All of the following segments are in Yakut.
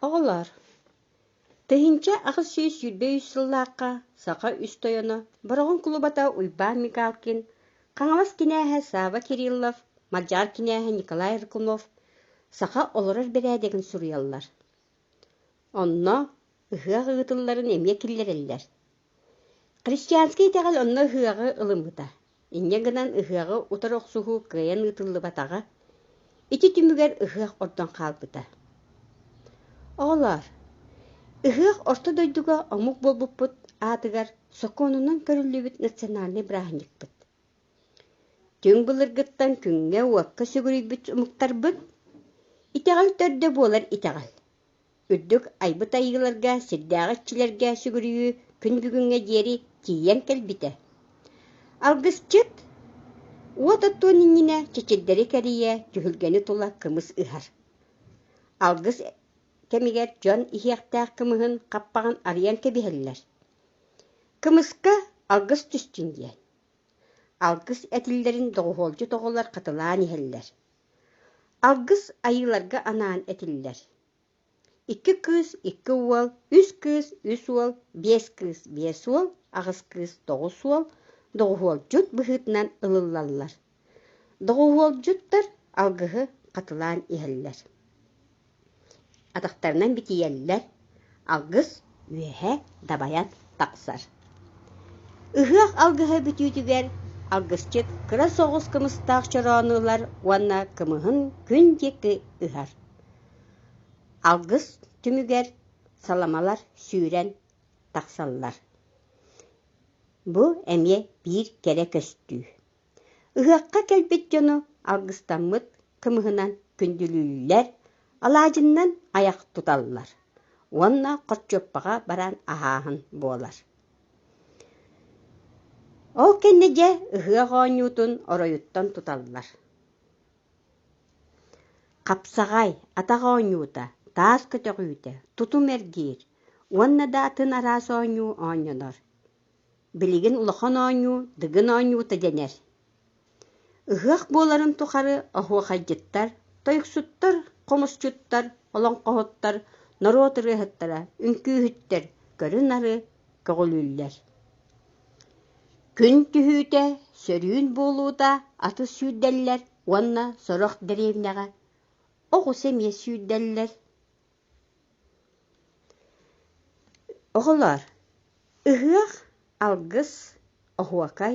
Оҕолоор, 1823 сыллаахха саха үс тойоно Бороҕон кулубата Уйбаан Мигалкин, Хаҥалас кинээһэ Савва Кириллов, Мадьаар кинээһэ Николай Рыкунов саха олорор бэрээдэгин суруйаллар. Онно ыһыах ыытылларын эмиэ киллэрэллэр. Христианскай итэҕэл онно ыһыаҕы ылыммыта. Инньэ гынан ыһыаҕы утары охсуһуу кыайан ыытыллыбатаҕа. Ити түмүгэр ыһыах ордон хаалбыта. Оҕолоор, ыһыах орто дойдуга омук буолбуппут аатыгар сокуонунан көрүллүбүт национальнай бырааһынньыкпыт. Түҥ былыргыттан күҥҥэ-уокка сүгүрүйбүт омуктарбыт итэҕэл төрдө буолар итэҕэл. Үрдүк айбыт айыыларга, сирдээҕи иччилэргэ сүгүрүйүү күн бүгүҥҥэ диэри тиийэн кэлбитэ. Алгысчыт уот оттуон иннинэ чэчирдэри кэрийэ, түһүлгэни тула кымыс ыһар. Алгыс кэмигэр дьон иһиэхтээх кымыһын хаппаҕын арыйан кэбиһэллэр. Кымыска алгыс түстүн диэн. Алгыс этиллэрин доҕуһуолдьут оҕолор хатылаан иһэллэр. Алгыс айыыларга анаан этиллэр. Икки кыыс, икки уол, үс кыыс, үс уол, биэс кыыс, биэс уол, аҕыс кыыс, тоҕус уол доҕуһуолдьут быһыытынан ылыллаллар. Доҕуһуолдьуттар алгыһы хатылаан иһэллэр. Атахтарынан битийэллэр, алгыс үөһэ дабайан тахсар. Ыһыах алгыһа бүтүүтүгэр алгысчыт кыра соҕус кымыстаах чороону ылар уонна кымыһын күн диэки ыһар. Алгыс түмүгэр саламалар сүүрэн тахсаллар. Бу эмиэ биир кэрэ көстүү. Ыһыахха кэлбит дьону алгыстаммыт кымыһынан күндүлүүллэр, алаадьыннан айах туталлар уонна хорчуоппаҕа баран аһааһын буолар. Ол кэннэ дьэ ыһыах оонньуутун оройуттан туталлар. Хапсаҕай, атах оонньуута, таас көтөҕүүтэ, тутум эргиир уонна да атын араас оонньуу оонньонор. Билигин улахан оонньуу Дыгын оонньуута дэнэр. Ыһыах буоларын тухары оһуохайдьыттар, тойуксуттар, хомусчуттар, олоҥхоһуттар, норуот ырыаһыттара, үҥкүүһүттэр көрү-нары көҕүлүүллэр. Күн түһүүтэ, сөрүүн буолуута аты сүүрдэллэр уонна сорох дэриэбинэҕэ оҕус эмиэ сүүрдэллэр. Оҕолоор, ыһыах, алгыс, оһуокай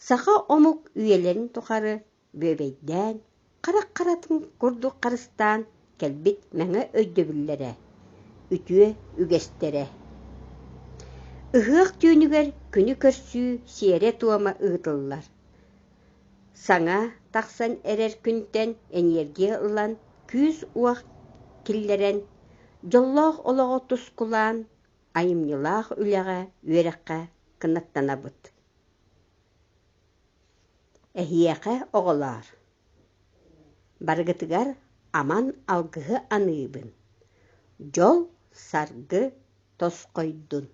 саха омук үйэлэрин тухары бүөбэйдээн, харах харатын курдук харыстаан кэлбит мэҥэ өйдөбүллэрэ, үтүө үгэстэрэ. Ыһыах түүнүгэр күнү көрсүү сиэрэ-туома ыытыллар. Саҥа тахсан эрэр күнтэн энергия ылан, күүс-уох киллэрэн, дьоллоох олоҕу тускулаан, айымньылаах үлэҕэ, үөрэххэ кынаттанабыт. Эһиэхэ, оҕолоор, барыгытыгар аман алгыһы аныыбын, дьол-саргы тосхойдун!